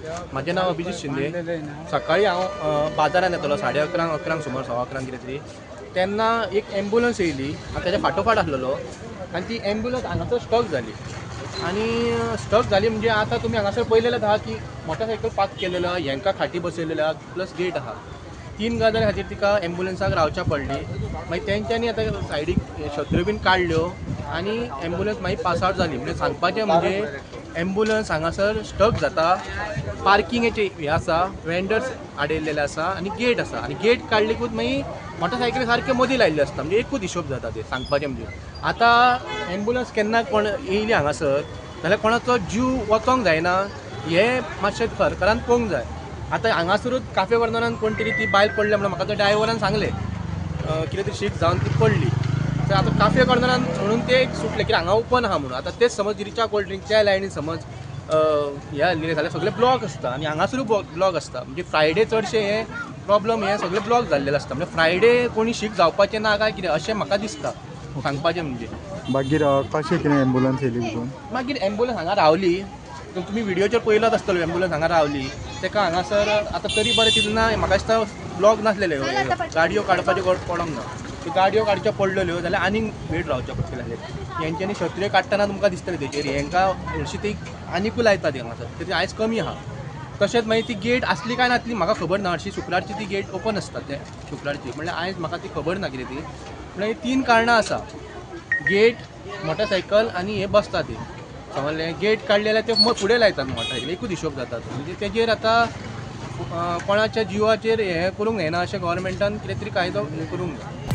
म्हाजें नांव अभिजीत शिंदे. सकाळी हांव बाजारान येतलो 11:30 11 सुमार 11:15 कितें तरी, तेन्ना एक एम्बुलन्स येयली हांव तेज्या फाटोफाट आसलेलो आनी ती एम्बुलन्स हांगासर स्टक जाली. आनी स्टक जाली म्हणजे आतां तुमी हांगासर पळयलेलें आहा की मोटरसायकल पार्क केलेलो आहा, हेंकां खाटी बसयलेल्यो आहा, प्लस गेट आहा. 3 गजाली खातीर तिका एम्बुलन्साक रावच्या पडली. मागीर तेंच्यांनी आतां सायडीक शत्र्यो बीन काडल्यो आनी एम्बुलन्स मागीर पास आवट जाली. म्हणजे सांगपाचें म्हणजे एम्बुलन्स हांगासर स्टक जाता, पार्किंगेचे हें आसा, वेंडर्स आडयल्लेले आसा आनी गेट आसा, आनी गेट काडलेकूच मागीर मोटरसायकली सारक्यो मदीं लायिल्ल्यो आसता. म्हणजे एकूच हिशोब जाता. ते सांगपाचें म्हणजे आतां एम्बुलन्स केन्ना कोण येयली हांगासर जाल्यार कोणाचो जीव वचोंक जायना हें मातशें सरकारान पळोवंक जाय. आतां हांगासरूच काफे कॉर्नरान कोण तरी ती बायल पडल्या म्हणून म्हाका त्या ड्रायव्हरान सांगलें, कितें तरी शीक जावन ती पडली. तर आतां काफे कॉर्नरान म्हणून ते एक सुटले की हांगा ओपन आहा म्हणून. आतां तेच समज रिचा कोल्ड ड्रिंक त्या लायनीन समज हे आसलेले जाल्यार सगळे ब्लॉक आसता आनी हांगासरूय ब्लॉक आसता. म्हणजे फ्रायडे चडशे हे प्रॉब्लम हे सगळे ब्लॉक जाल्लेले आसता. म्हणजे फ्रायडे कोणी शीक जावपाचें ना काय कितें अशें म्हाका दिसता सांगपाचें म्हणजे. मागीर कशें कितें एम्बुलन्स येयली तितून? मागीर एम्बुलन्स हांगा रावली, तुमी व्हिडियोचेर पळयलात आसतलो, एम्बुलन्स हांगा रावली तेका हांगासर आतां तरी बरें तितून म्हाका दिसता ब्लॉक नासलेले, गाडयो काडपाच्यो पडोंक ना. त्यो गाडयो काडच्यो पडलेल्यो जाल्यार आनीक वेट रावच्यो पडटलें. हेंच्यांनी शत्र्यो काडटना तुमकां दिसतलें तेचेर हेंकां हरशीं ती आनिकूय लायता ती हांगासर, तरी आयज कमी आहा. तशेंच मागीर ती गेट आसली काय नासली म्हाका खबर ना. हरशीं शुक्रारची ती गेट ओपन आसता, ते शुक्रारची म्हणल्यार आयज म्हाका ती खबर ना कितें ती. म्हणल्यार 3 कारणां आसा, गेट, मोटरसायकल आनी हे बसता ती. समजलें? गेट काडले जाल्यार ते फुडें लायतात मोटरसायकल, एकूच हिशोब जाता. म्हणजे तेजेर आतां कोणाच्या जिवाचेर हें करूंक जायना अशें गव्हर्मेंटान कितें तरी कायदो हें करूंक जाय.